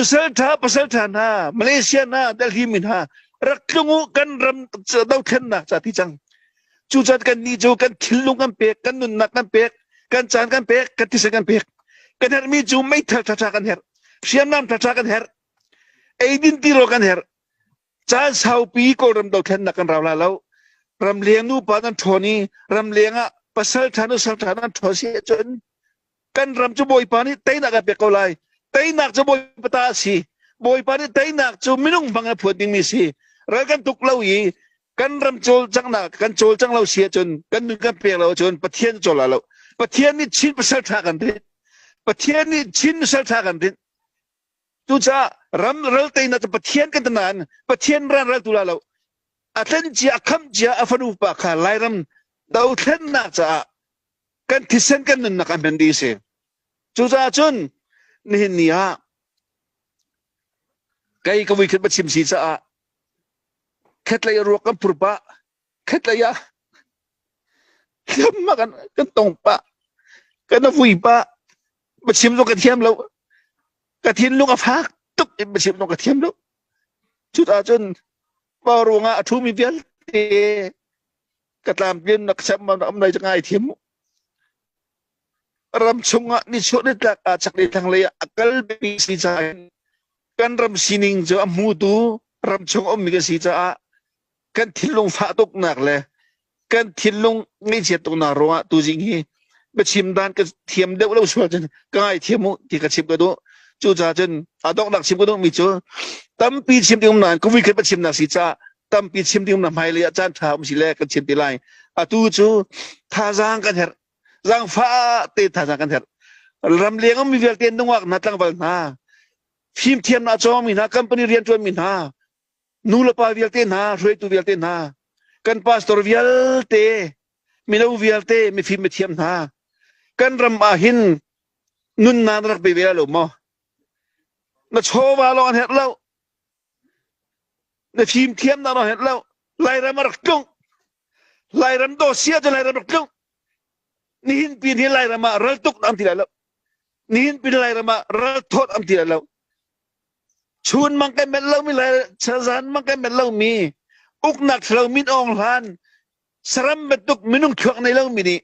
Nusalṭha pasalṭha hna, Malaysia hna, Delhi mi hna, rak tlung u kan ram dothlennak ca ti cang. Cucan kan nih cu kan thinlung kan pek, kan nunnak kan pek, kan caan kan pek, kan thisen kan pek. Kan herhmi cu meithal ṭhaṭha kan herh, hriamnam ṭhaṭha kan herh, eidin tirawl kan herh. Caan saupi Kawlram dothlennak kan rau la lo. Ramleng nupa nan ṭhawn i ramleng ah pasal ṭha nusal ṭha nan ṭhawn si ahcun kan ram cu Bawipa nih teinak a pek ko lai. Teinak cu Bawipa ta a si. Bawipa nih teinak cu minung hmang a phuan dingmi si. Ral kan tuk lo i kan ram cawlcanghnak kan cawlcang lo si ahcun kan nun kan pek lo ahcun Pathian cawl la lo. Pathian nih Chin pasal ṭha kan rinh. Pathian nih Chin nusal ṭha kan rinh. Cucaah ram ral teinak cu Pathian kan nain Pathian ran ral tu la lo. A tlen cia, a khamh cia a fanu pa kha Lairam dothlennak caah kan thisen kan nunnak a hman dih si. Cucaah cun nihin ni ah kei ka vuikhat chim si caah khatlei ruak kan phur pah khatlei ah hliamma kan kan tong pah kan vui pah biachim zong ka thiam lo ka thinlung a fak tuk in biachim zong ka thiam lo cucaah cun pa ruangah a ṭhumi vialte ka tlamtlin nak sem ma am nai ngai thiam mu ram chungah nichuah nitlak ah chaklei thlanglei ah a kal mi si caah kan ram sining cu a hmutu ram chung ummi kan si caah kan thinlung fah tuknak le kan thinlung ngaihchiat tuknak ruangah tuzing hi biachim dan ka thiam deuh lo sual cun ka ngaithiam u ti ka chim ka duh. Cucaah cun a donghnak chim ka duhmi cu tampi chim ding um nain ka vuikhat va chimnak si caah tampi chim ding um na hmailei ah caan ṭha um si le kan chim ti lai. Atu cu thazaang kan herh. Zaangfah te thazaang kan herh. Ramleng ummi vialte nungak hna tlangval hna fimthiamnak a cawngmi hna company rianṭuanmi hna nu le pa vialte hna hruaitu vialte hna kan pastor vialte mino vialte mifim mithiam hna kan ram ah hin nunnak na rak pe ve lo maw na chawva lawng an herh lo na fimthiamnak lawng herh lo lairam a rak tlung lairam do sia cu lairam rak tlung nihin pin hi lairam ah ral tuk am ti lai lo nihin pin lairam ah ral thawt am ti lai lo chun mang kan met lomi lai zan mang kan met lomi uknak thalo min awng hlan saram bantuk minung thluak nei lomi nih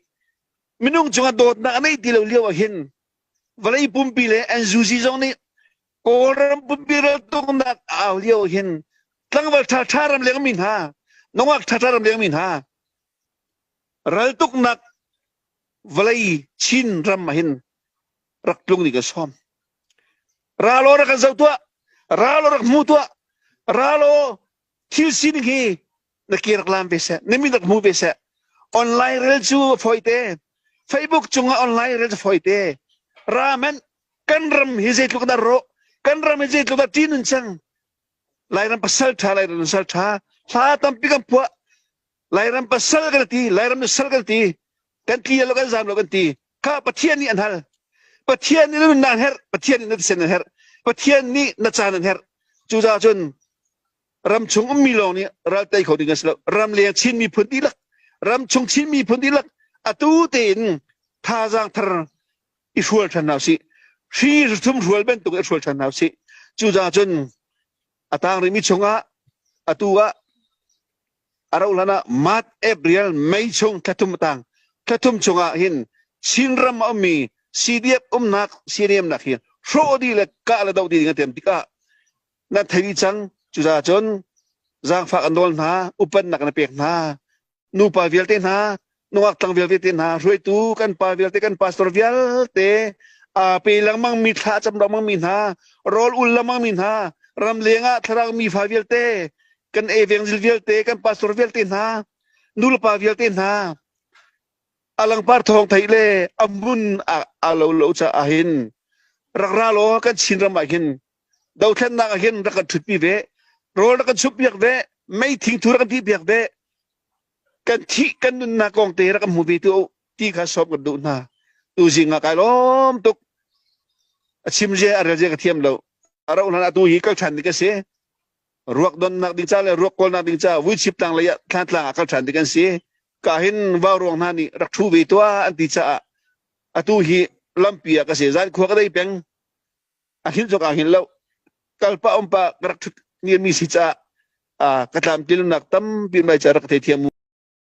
minung cungah dawtnak a nei ti lo lio ah hin vawlei pumpi le NUG zong nih Kawlram pumpi raltuknak a au lio hin tlangval ṭha ṭha ram lengmi hna nungak ṭha ṭha ram lengmi hna raltuknak vawlei Chin ram ah hin rak tlung ding ka sawm. Ralaw rak kan zoh tuah ralaw rak hmu tuah ralaw thil sining hi na ke rak lam ve seh na min rak hmu ve seh online rel cu a fawi te Facebook cungah online rel cu fawi te ramen kan ram hi zeitluk dah rawh kan ram hi zeitluk dah ṭih nun cang Lairam pasal ṭha Lairam pasal ṭha hla tampi kan phuah Lairam pasal kan ti Lairam nusal kan ti kan tli lo kan zam lo kan ti kha Pathian nih an hal Pathian nih na nunnak an herh Pathian nih na thisen an herh Pathian nih na caan an herh cucaah cun ramchung ummi lawng nih ral tei kho ding an si lo ramleng Chin miphun dihlak ramchung Chin miphun dihlak atu tein thazaang thar i hrual ṭhan hna usih hri thum hrual bantuk i hrual ṭhan hna usih cucaah cun a tang rihmi chungah atu ah a rauh hlan ah March April May chung thlathum a tang thlathum chungah hin Chinram a ummi CDF umnak CNM nak hi hrawh dih le kah le doh dih ding a tem tikah nan thei dih cang cucaah cun zaangfak an nawl hna upannak na pek hna nupa vialte hna nungak tlang vialte hna hruaitu kan pa vialte kan pastor vialte a pe lengmang mi thla cam lengmang mi hna rawl ul lengmang mi hna ramleng ah thlarau mi fa vialte kan evangel vialte kan pastor vialte hna nulepa vialte hna alangpar thawng theih le a mun a lo lo caah hin rak ra law kan Chin ram ah hin dothlennak ah hin rak kan ṭhutpi ve rawl rak kan chumhpiak ve mei thingthu rak kan tihpiak ve kan thih kan nunnak kong te rak kan hmu ve tu ti kha sawm kan duh hna tuzing ah kai lawm tuk a chim zia a rel zia ka thiam lo a rauh hlan atu hi kal ṭhan ding ka si ruak donnak ding ca le ruak kawlnak ding ca vuichip tlang lei ah thlantlang ah kal ṭhan ding kan si ka hin vau ruang hna nih rak ṭhu ve tuah an ti caah atu hi lampi ah ka si zan khua ka dei peng a hngilh cawk aa hngilh lo. Kalpa um pa ka rak thut mi si caah ka tlamtlinnak tampi mai ca rak thei thiam mu.